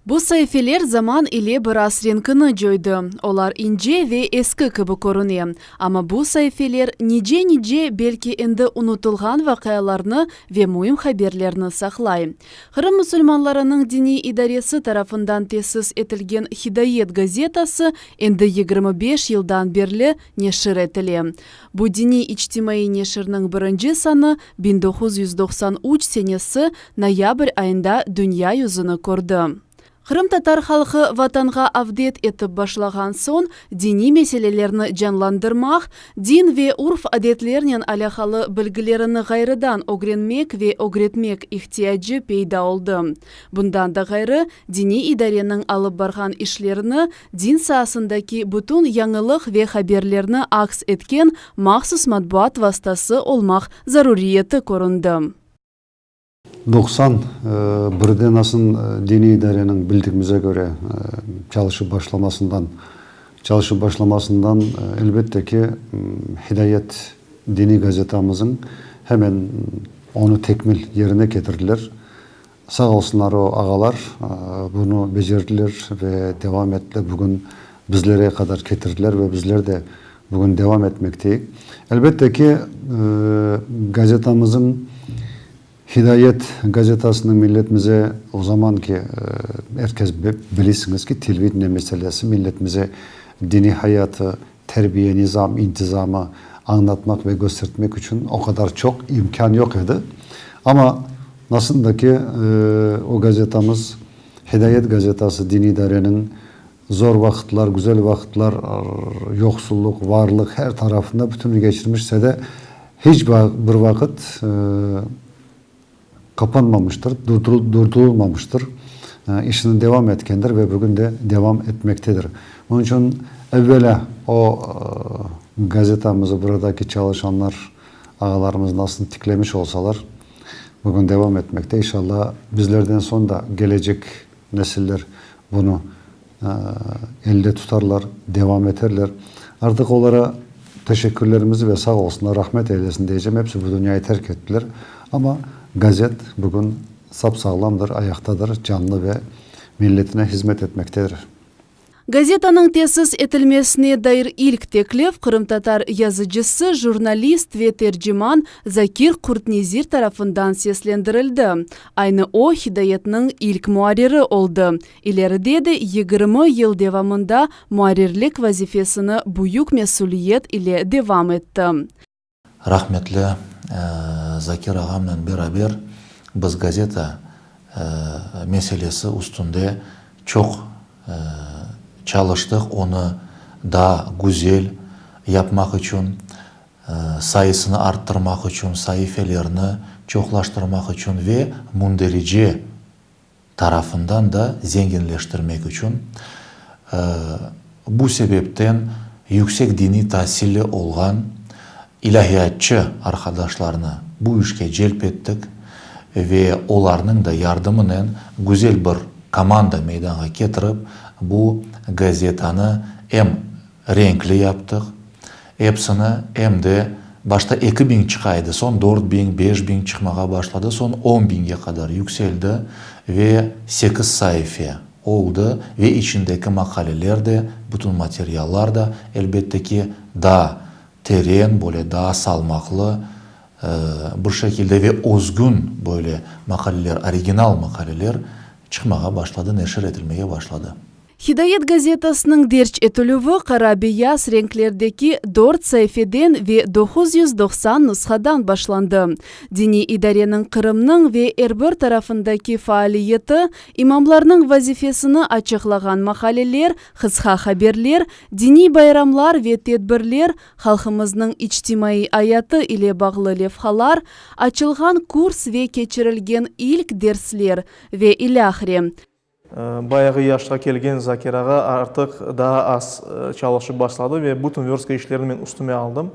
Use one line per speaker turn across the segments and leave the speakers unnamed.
Bu saifeler zaman ile biraz renkini coydı, olar ince ve eski kibi körüne. Amma bu saifeler nice-nice, belki endi unutılğan vaqialarnı ve müim haberlerni saqlay. Qırım musulmanlarınıñ diniy idaresi tarafından tesis etilgen Hidayet gazetası endi 25 yıldan berli neşir etile. Bu diniy-içtimaiy neşirniñ birinci sanı 1993 senesi noyabr ayında dünya yüzüni kördi. Qırımtatar halqı Vatanğa avdet etip başlağan soñ, diniy meselelerni canlandırmaq, din ve urf-adetlernen alâqalı bilgilerini ğayrıdan ögrenmek ve ögretmek ihtiyacı peyda oldı. Bundan da ğayrı, diniy idareniñ alıp barğan işlerini, din saasındaki bütün yañılıq ve haberlerni aks etken mahsus matbuat vastası olmaq zaruriyeti köründi.
91-de nasıl diniy idareniñ bildigimize köre çalışıp başlamasından çalışıp başlamasından elbette ki, Hidayet diniy gazetamızıñ hemen onı tekmil yerine ketirdiler. Sağ olsunlar o ağalar, bunı becerdiler ve devam ettiler, bugün bizlere qadar ketirdiler ve bizler de bugün devam etmekteyik. Elbette ki, gazetamızıñ, Hidayet gazetasınıñ milletimize o zamanki, er kes bilisiñiz ki, televideniye meselesi milletimize diniy hayatı, terbiye, nizam, intizamı añlatmaq ve köstertmek içün o qadar çoq imkân yoq edi. Amma nasıl ki, o gazetamız, Hidayet gazetası diniy idareniñ zor vaqıtlar, güzel vaqıtlar, yoqsullıq, varlıq her tarafında bütünü keçirmişse de, hiç bir vaqıt qapanmamıştır, durdurılmamıştır, işini devam etkendir ve bugün de devam etmektedir. Onıñ içün evvelâ o gazetamızı buradaki çalışanlar, ağalarımız nasıl tiklemiş olsalar, bugün devam etmekte. İnşallah, bizlerden soñ da gelecek nesiller bunı elde tutarlar, devam eterler. Artıq olara teşekkürlerimizi ve sağ olsunlar, rahmet eylesin deycem, episi bu dünyayı terk ettiler. Amma gazet bugün sap-sağlamdır, ayaqtadır, canlı ve milletine hizmet etmektedir.
Gazetanıñ tesis etilmesine dair ilk teklif qırımtatar yazıcısı, jurnalist ve terciman Zakir Qurtnezir tarafından seslendirildi. Aynı o, Hidayetniñ ilk muarriri oldı. İleride de 20 yıl devamında muarrirlik vazifesini büyük mesüliyet ile devam etti.
Rahmetli Zakir ağamnen beraber biz gazeta meselesi üstünde çoq çalıştıq, onı daa güzel yapmaq içün, sayısını arttırmaq içün, saifelerini çoqlaştırmaq içün ve münderice tarafından da zenginleştirmek içün, bu sebepten yüksek diniy tasilli olğan ilâhiyatçı arqadaşlarnı bu işke celp ettik ve olarnıñ da yardımınen güzel bir komanda meydanğa ketirip, bu gazetanı em renkli yaptıq, epsini, em de başta 2000 çıqa edi, soñ 4000, 5000 çıqmağa başladı, soñ 10 biñge qadar yükseldi ve sekiz saife oldı ve içindeki maqaleler de, bütün materiallar da, elbette ki, daa teren, böyle daa salmaqlı bir şekilde ve özgün böyle maqaleler, original maqaleler çıqmağa başladı, neşir etilmege başladı.
Hidayet gazetasınıñ derc etilüvi qara-beyaz renklerdeki dört saifeden ve 990 nushadan başlandı. Diniy idareniñ Qırımnıñ ve er bir tarafındaki faaliyeti, imamlarnıñ vazifesini açıqlağan maqaleler, qısqa haberler, diniy bayramlar ve tedbirler, halqımıznıñ içtimaiy ayatı ile bağlı levhalar, açılğan kurs ve keçirilgen ilk dersler ve ilâhre.
Bayağı yaşqa kelgen Zakir ağa artıq daa az çalışıp başladı ve bütün vörstka işlerini men üstüme aldım.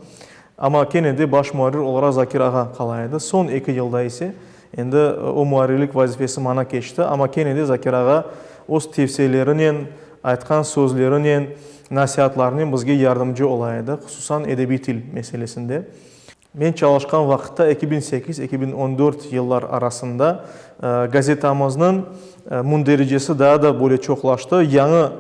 Amma kene de baş muarrir olaraq Zakir ağa qala edi. Soñ eki yılda ise endi o muarrirlik vazifesi maña keçti, amma kene de Zakir ağa öz tevsiyelerinen, aytqan sözlerinen, nasiatlarınen bizge yardımcı ola edi, hususan edebiy til meselesinde. Men çalışqan vaqıtta, 2008, 2014 yıllar arasında, gazetamıznıñ Mündericesi daa da böyle çoqlaştı, yañı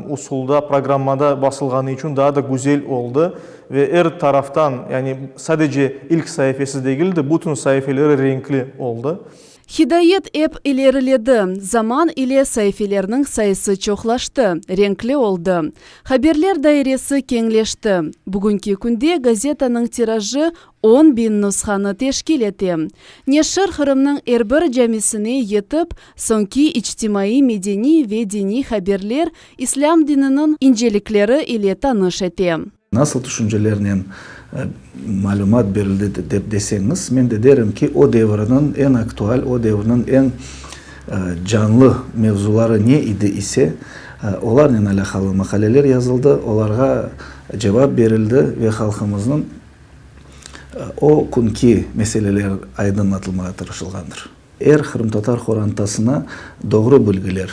usulda, programmada basılğanı içün daa da güzel oldı ve er taraftan, yani sadece ilk saifesi degil de, bütün saifeleri renkli oldı.
Hidayet ep ileriledi, zaman ile saifelerniñ sayısı çoqlaştı, renkli oldı. Haberler dairesi keñleşti. Bugünki künde gazetanıñ tirajı 10.000 nushanı teşkil ete. Neşir Qırımnıñ er bir camisine yetip, soñki içtimaiy-medeniy ve diniy haberler, İslâm dininiñ incelikleri ile tanış ete.
Nasıl tüşüncelernen malümat berildi dep deseñiz, men de derim ki, o devirniñ eñ aktual, o devirniñ eñ canlı mevzuları ne idi ise, olarnen alâqalı maqaleler yazıldı, olarğa cevap berildi ve halqımıznıñ o künki meseleler aydınlatılmağa tırışılğandır. Er qırımtatar qorantasına doğru bilgiler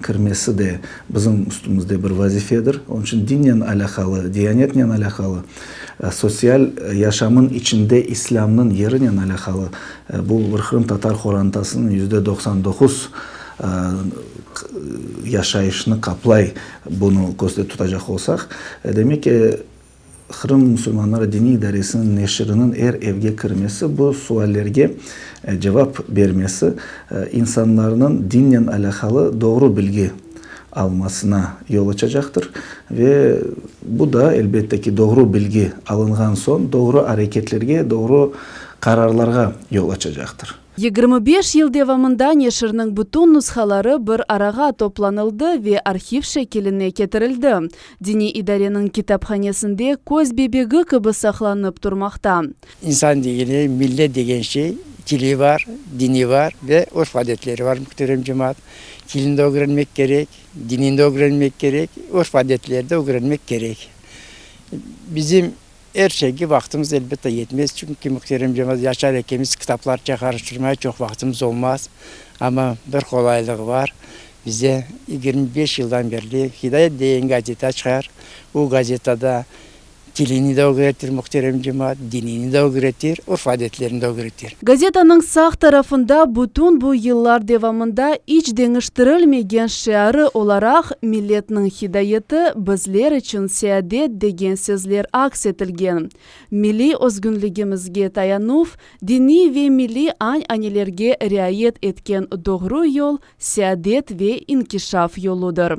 kirmesi de bizim üstümizde bir vazifedir. Onıñ içün dinnen alâqalı, diyanetnen alâqalı, sotsial yaşamın içinde İslâmnıñ yerinen alâqalı bu bir qırımtatar qorantasınıñ 99% yaşayışını qaplay, bunı közde tutacaq olsaq, demek ki, Qırım musulmanları diniy idaresiniñ neşiriniñ er evge kirmesi, bu suallerge cevap bermesi, insanlarnıñ dinnen alâqalı doğru bilgi almasına yol açacaqtır ve bu da, elbette ki, doğru bilgi alınğan soñ, doğru areketlerge, doğru qararlarğa yol açacaqtır.
25 yıl devamında neşirniñ bütün nushaları bir arağa toplanıldı ve arhiv şekiline ketirildi. Diniy idareniñ kitaphanesinde köz bebegi kibi saqlanıp turmaqta.
İnsan degeni, millet degen şey, tili bar, dini bar ve örf-adetleri bar, muhterem cemaat. Tilini de ögrenmek kerek, dinini de ögrenmek kerek, örf-adetleri de ögrenmek kerek. Bizim Er şeyge vaqtımız elbette yetmez, çünki, muhterem cemaat, yaşar ekenmiz, kitaplarca qarıştırmaya çoq vaqtımız olmaz. Amma bir qolaylığı bar, bize 25 yıldan berli Hidayet degen gazeta çıqar. O gazetada tilini de ögretir, muhterem cemaat, dinini de ögretir, urf-adetlerini de ögretir.
Gazetanıñ sağ tarafında bütün bu yıllar devamında iç deñiştirilmegen şiarı olaraq Milletniñ hidayeti bizler içün seadet degen sözler aks etilgen. Milliy özgünligimizge tayanuv, diniy ve milliy añ-anelerge riayet etken doğru yol seadet ve inkişaf yoludır.